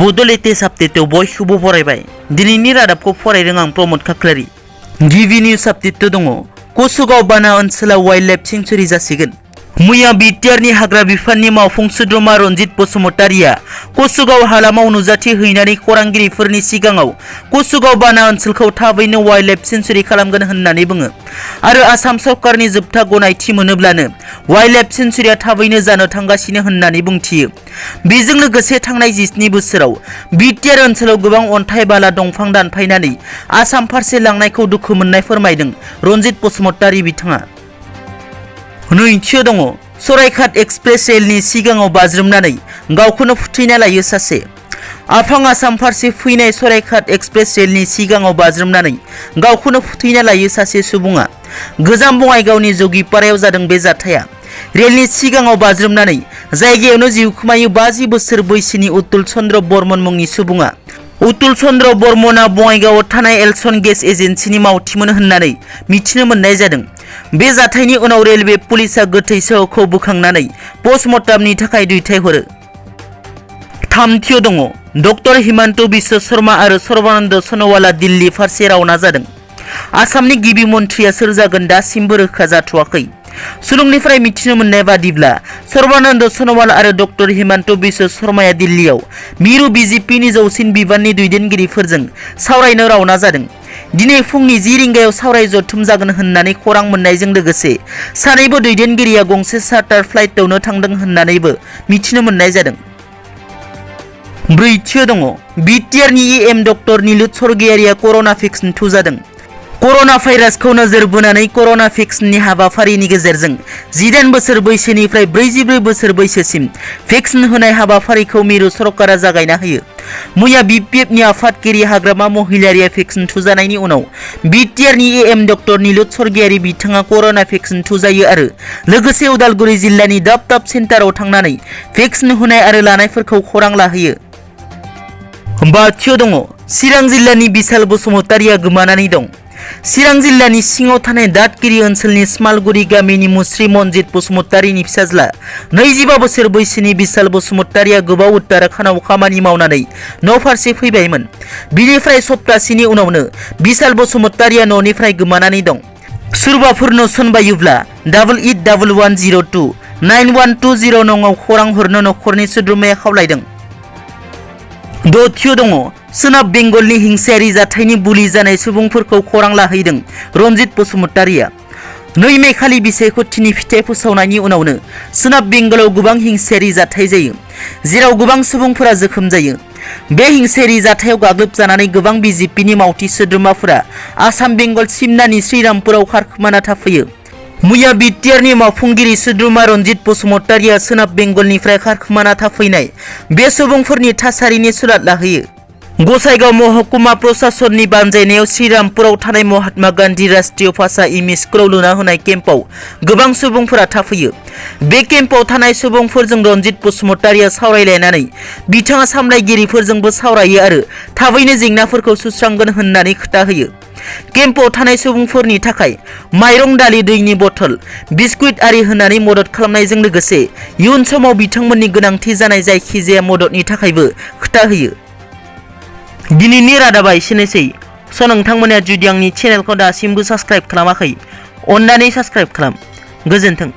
Bodoland update बयखौबो बरायबाय दिनैनि रादाबखौ फरायदों आं प्रमोद खाख्लारि गिबि निउज आपडेट दङ कसुगाव बाना ओनसोलाव वाइल्डलाइफ सेंचुरी जासिगोन मैया बिटिआरनि हाग्रा बिफाननि मावफुं सोद्रोमा रनजित बसुमतारिया कसुगाव हालामाव नुजाथि हैनानै खौरांगिरिफोरनि सिगाङाव कसुगाव बाना ओनसोलखौ थाबैनो वाइल्डलाइफ सेंचुरी खालामगोन होननानै बुङो आरो आसाम सरकारनि जोबथा गनायथि मोनोब्लानो वाइल्डलाइफ सेंचुरीया थाबैनो जानो थांगासिनो होननानै बुंथियो बेजों लोगोसे थांनाय 17 बोसोराव बिटिआर ओनसोलाव गोबां अन्थाइ बाला दंफां दानफायनानै आसाम फारसे लांनायखौ दुखु मोननाय फोरमायदों रनजित बसुमतारि बिथाङा नैथियाव दङ सरायघाट एक्सप्रेस रेलनि सिगाङाव बाज्रुमनानै गावखौनो फुथैना लायो सासे आफां आसाम फारसे फैनाय सरायघाट एक्सप्रेस रेलनि सिगाङाव बाज्रुमनानै गावखौनो फुथैना लायो सासे सुबुङा गोजाम बङाइगावनि जगिपारायाव जादों बे जाथाया रेलनि सिगाङाव बाज्रुमनानै जायगायावनो जिउ खोमायो 50 बोसोर बैसोनि उतुल चन्द्र बर्मन मुंनि सुबुङा उतुल चन्द्र बर्मनआ बङाइगावआव थानाय एलसन गेस एजेन्सिनि मावथिमोन होननानै मिथिनो मोननाय जादों बे जाथायनि उनाव रेलवे पुलिसआ गोथै सहखौ बोखांनानै पस्टमर्टमनि थाखाय दैथायहरो थामथियाव दङ डक्टर हिमन्त बिश्व शर्मा आरो सर्बानन्द सनोवालआ दिल्ली फारसे रावना जादों आसामनि गिबि मन्थ्रिया सोर जागोन दासिमबो रोखा जाथ'वाखै सुलुंनिफ्राय मिथिनो मोननाय बादिब्ला सर्बानन्द सनोवाल आरो डक्टर हिमन्त बिश्व शर्माया दिल्लीयाव मिरु बिजेपिनि जौसिन बिबाननि दैदेनगिरिफोरजों सावरायनो रावना जादों दिनै फुंनि 10 रिंगायाव सावराय जथुम जागोन होननानै खौरां मोननायजों लोगोसे सानैबो दैदेनगिरिया गंसे चार्टार फ्लाइटआवनो थांदों होननानैबो मिथिनो मोननाय जादों ब्रैथियाव दङ बिटिआरनि एम डक्टर नीलुत स्वर्गियारिया कर'ना भेक्सिन थुजादों कर'ना भाइरासखौ नोजोर बोनानै कर'ना भेक्सिननि हाबाफारिनि गेजेरजों 18 बोसोर बैसोनिफ्राय 44 बोसोर बैसोसिम भेक्सिन होनाय हाबाफारिखौ मिरु सरकारा जागायना होयो मैया बिपिएफनि आफादगिरि हाग्रामा महिलारिया भेक्सिन थुजानायनि उनाव बिटिआरनि एम डक्टर नीलुत स्वर्गियारि बिथाङा कर'ना भेक्सिन थुजायो आरो लोगोसे उदालगुरि जिल्लानि दाब दाब सेन्टाराव थांनानै भेक्सिन होनाय आरो लानायफोरखौ खौरां लाहैयो बाथियाव दङ चिरां जिल्लानि बिशाल बसुमतारिया गोमानानै दं चिरां जिल्लानि सिङाव थानाय दादगिरि ओनसोलनि स्मालगुरि गामिनि मुस्रि मनजित बसुमतारिनि फिसाज्ला 25 बोसोर बैसोनि बिशाल बसुमतारिया गोबाव उत्तराखन्डआव खामानि मावनानै न' फारसे फैबायमोन बिनिफ्राय सप्तासेनि उनावनो बिशाल बसुमतारिया न'निफ्राय गोमानानै दं सोरबाफोर नुसनबायोब्ला 881102 9120 नङाव खौरां हरनो नखरनि सोद्रोमाया खावलायदों दथियाव दङ सोनाब बेंगलनि हिंसायारि जाथायनि बुलि जानाय सुबुंफोरखौ खौरां लाहैदों रनजित बसुमतारिया 2 मे खालि बिसायख'थिनि फिथाइ फोसावनायनि उनावनो सोनाब बेंगलाव गोबां हिंसायारि जाथाय जायो जेराव गोबां सुबुंफोरा जोखोम जायो बे हिंसायारि जाथायाव गाग्लोबजानानै गोबां बिजेपिनि मावथि सोद्रोमाफोरा आसाम बेंगल सिमनानि श्रीरामपुराव खारखोमाना थाफैयो मैया बिटिआरनि मावफुंगिरि सोद्रोमा रनजित बसुमतारिया सोनाब बेंगलनिफ्राय खारखोमाना थाफैनाय बे सुबुंफोरनि थासारिनि सुलाद लाहैयो गसाइगाव महकुमा प्रशासननि बानजायनायाव श्रीरामपुराव थानाय महात्मा गान्धी राष्ट्रीय भाषा एम.इ. स्कुलाव लुना होनाय केम्पआव गोबां सुबुंफोरा थाफैयो बे केम्पआव थानाय सुबुंफोरजों रनजित बसुमतारिया सावरायलायनानै बिथाङा सामलायगिरिफोरजोंबो सावरायो आरो थाबैनो जेंनाफोरखौ सुस्रांगोन होननानै खोथा होयो केम्पआव थानाय सुबुंफोरनि थाखाय माइरं दालि दैनि बथल बिस्कुट आरि होनानै मदद खालामनायजों लोगोसे इयुन समाव बिथांमोननि गोनांथि जानाय जायखिजाया मददनि थाखायबो खोथा होयो दिनैनि रादाबा एसेनोसै नोंथांमोना जुदि आंनि चेनेलखौ दासिमबो साबस्क्राइब खालामाखै अन्नानै साबस्क्राइब खालाम गोजोन्थों।